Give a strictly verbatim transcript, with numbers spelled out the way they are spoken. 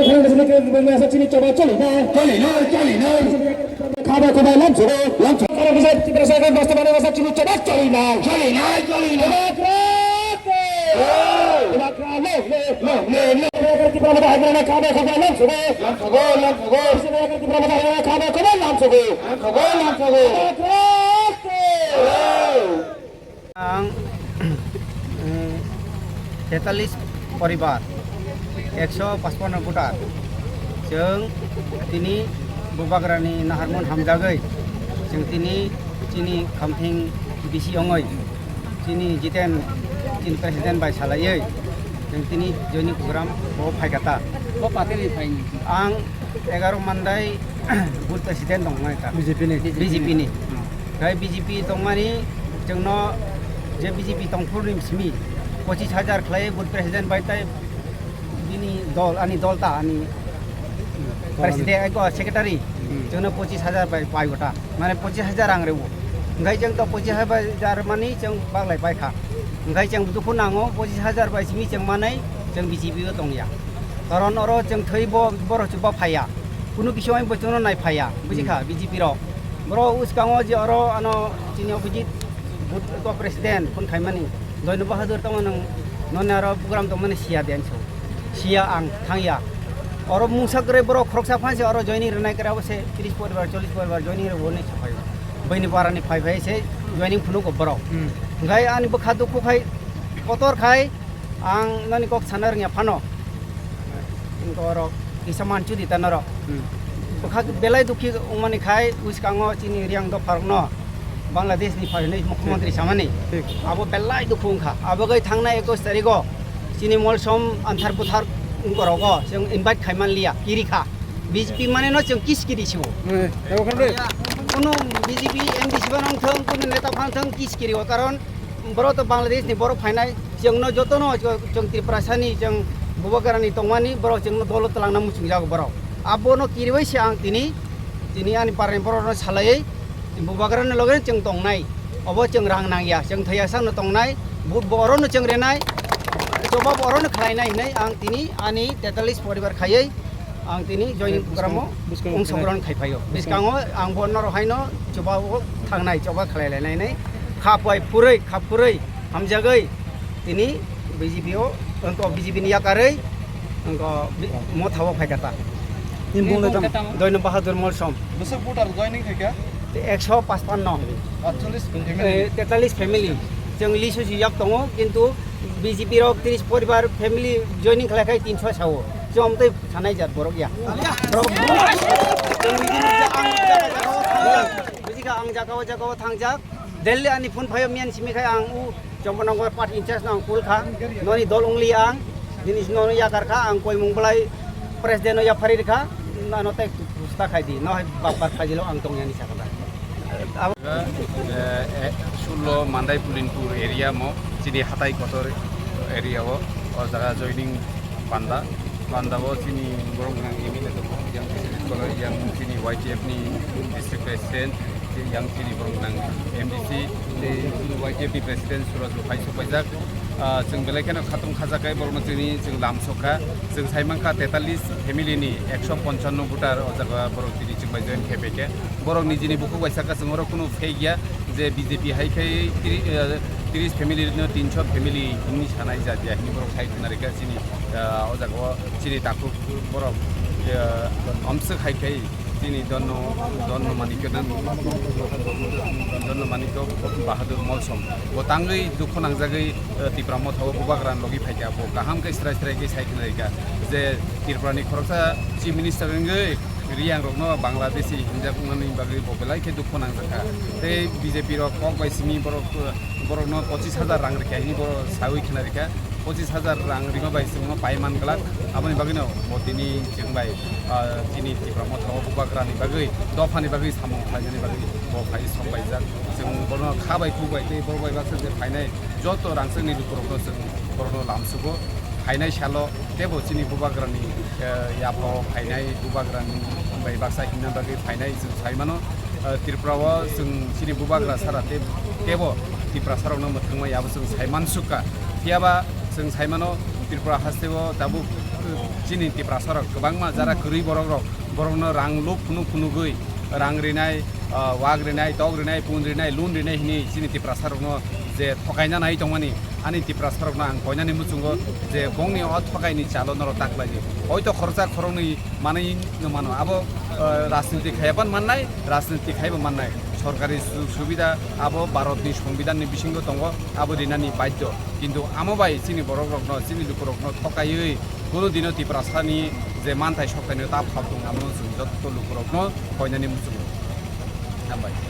Chini choba choli na, choli na, choli na. Khaba khaba lam choba, lam choba. Karo bisa, bisa kan basta bana basta chini choba choli na, choli na, choli na. Demokrat! Demokrat! Long live, long live, long live. Khaba khaba lam choba, lam choba, lam choba. Khaba khaba lam choba, lam choba, lam choba. Demokrat! Ang, eh, tetalis poribar, ekso pachpanno voter. Chwng tini Bubagrani naharmon hamjagwi, chwng tini chini khamthing bisi ongoi, chini Jiten, chini president bai salaiwi, chwng tini joining program bo phaikha ta. Bo party ni phaini? Ang egaro mandai booth president tong nai ta. B J P ni? B J P ni. Hmm. Khai B J P tongmani chwngno je B J P tongphuru ni simi pochis hajar khlai booth president bai tai bini dol, ani dol ta, ani president, eko secretary, hmm, chwngno pochis hajar bai pai gota. Mane pochis hajar rang rw. Hwnkhe chwng to pochis hajar mani chwng baglai pai kha. Hwnkhe chwng dukhu nango, pochis hajar bai simi chwng manai chwng B J P o tongya. Karon oro chwng thwi bo, borok chuba phaiya. Kunu bising bo chwngno nai phaiya, buji kha, hmm, B J P rok. Boro uskango je oro ano chini opposite booth ko president phone khaimani. Doino Bahadur tongmani, noni aro program tongmani siya de anso. Siya ang thangya. Oro mungsa kwrwi borok khoroksa phansi oro joining rwnai kwrwi abo se tris poribar, chollish poribar joining rw hwnwi saphai. Bini barani phai phai se joining phunuk borok. Hmm. Hwnkhe ani bwkha dukhu khai, kotor khai, ang noni kok sana rwngya phano. Borok kisa manchu di ta norok. Hmm. Bwkha belai dukhi wngmani khai uskango chini Riang dopharokno Bangladesh ni phainai mukhyamantri samani. Thik. Abo belai dukhu wngkha. Abo gai thangnai ekus tarigo chini molsom anthar buthar wngkorogo chwng invite khai manliya, kiri kha. B J P mane no chwng kis kiri sibo. Eh, abo khan de. Kunu B J P M D C ba nang thang, kunu neta phan thang kis kiri o karon borok to Bangladesh ni borok phainai, chwngno jotono chwng Tiprasani, chwng Bubagrani tongmani borok chwngno dolo twlangna muchungjago borok. Abono kiriwi se ang tini, tini ani parani borokno salaiwi Bubagrani loge chwng tongnai. Obo chwng rang nangya, chwng thaiya sakno tongnai, vote bo orono chwng renai, choba bo orono khlainai hinwi ang tini ani tetalis poribar khaiwi ang tini joining program o bwskango, bwskango wngsokrong khai phaio. Bwskango ang bo norok haino choba o thangnai, choba khlai lainai hinwi kha phai phurwi, kha phurwi hamjagwi tini B J P o, wngkha B J P ni yakarwi, wngkha bi-, motha o phaikha ta. Nini bung le tamo? Doino Bahadur Molsom. Bwswk voter joining khaikha? Ekso pachpanno. Atchallis family. Eh, tetalis family. Chwng list o yak tongo, kintu B J P rok tris poribar family joining khlai khai tinso sao. Chwng tei sanai jat borok ya. Borok buji kha ang jaga o thangjak. Delhi ani phone phaio miyan simi khai ang u Chomponongor part in charge no ang kul kha. Noni dol ungli ang. Jinis nono yakar kha ang koimung belai president no yaphari rikha. Ano tei pusta khai di. No hai bapar khai dilo ang tong yani sakha. Eh, eh, sullo Mandai Pulinpur area mo, chini Hatai Kotor area o, o jaga joining panda, panda o chini borok gwnang M L A tongo, yang chini Y T F ni district president, yang chini borok gwnang M D C, tei chini Y T F ni president Suraj Rupai sokpaijak. Ah, chwng belai kheno khatung khajakai borokno chini chwng lam sokha. Chwng sai mankha tetalis family ni ekso ponchanno voter o jaga borok tini chwng bai join khe phaikhe. Borok nijini bukhuk bai saka chwng oro kunu fake ya je B J P hai khai tiri-, eh, tris family no tinso family hwnwi sanai jat ya hwnwi borok sai khna rikha chini, ah, o jaga o chini takhuk borok, eh, amswk hai khai. Chini Donno, Donno Manikyo, Donno Manikyo Bahadur Molsom. Bo tangwi dukhu nangjagwi, eh, Tipra Motha o Bubagra logi phaikha. Bo kaham khe srai srai khe sai khna rikha je Tripura ni khoroksa Chief Minister wngwi Riang rokno Bangladeshi hinjak wngnani bagwi bo belai khe dukhu nangjakha. Tei B J P rok kok bai simi borok, eh, borokno pochis hajar rang rikha hwnwi bo sawi khna rikha. Pochis hajar rang rima bai chwngno pai man glak, aboni bagwino bo tini chwng bai, ah, chini Tipra Motha o Bubagrani bagwi, dophani bagwi samung khlainani bagwi bo phai sok paijak. Chwng bono kha bai khuk bai tei borok bai baksa je phainai joto rangchakni lukurokno chwng borokno lamsugo. Phainai salo teibo chini Bubagrani, eh, yapha o phainai Bubagrani bai baksa himna bagwi phainai chwng sai mano. Eh, Tripura o chwng chini Bubagra sara tei teibo Tiprasa rokno mwthangmaya abo chwng sai mansukha. Phiyaba Chwng saimano, Tripura hasteo tabuk chini Tiprasarok kwbangma jara kwrwi borokrok, borokno rang lub phunuk phunugwi rang rinai, ah, wak rinai, tok rinai, pun rinai, loan rinai hwnwi chini Tiprasarokno je thokaina nai tongmani, ani Tiprasarokno ang koinani muchungo je bongni o thokaini chalo norok ta khlaidi. Hoito khoroksa khoroknwi manwi no mano. Abo, eh, rajniti khaiyapan mannai, rajniti khaibo mannai. Sorkari sujog subida abo Bharatni Songbidanni bisingo tongo, abo rinani baidhyo. Kintu amo bai chini borokrokno, chini lukurokno thokaiwi kono dino Tiprasani je manthai soktaino ta phal tong, amo chwng jotto lukurokno koinani muchungo. Hambai.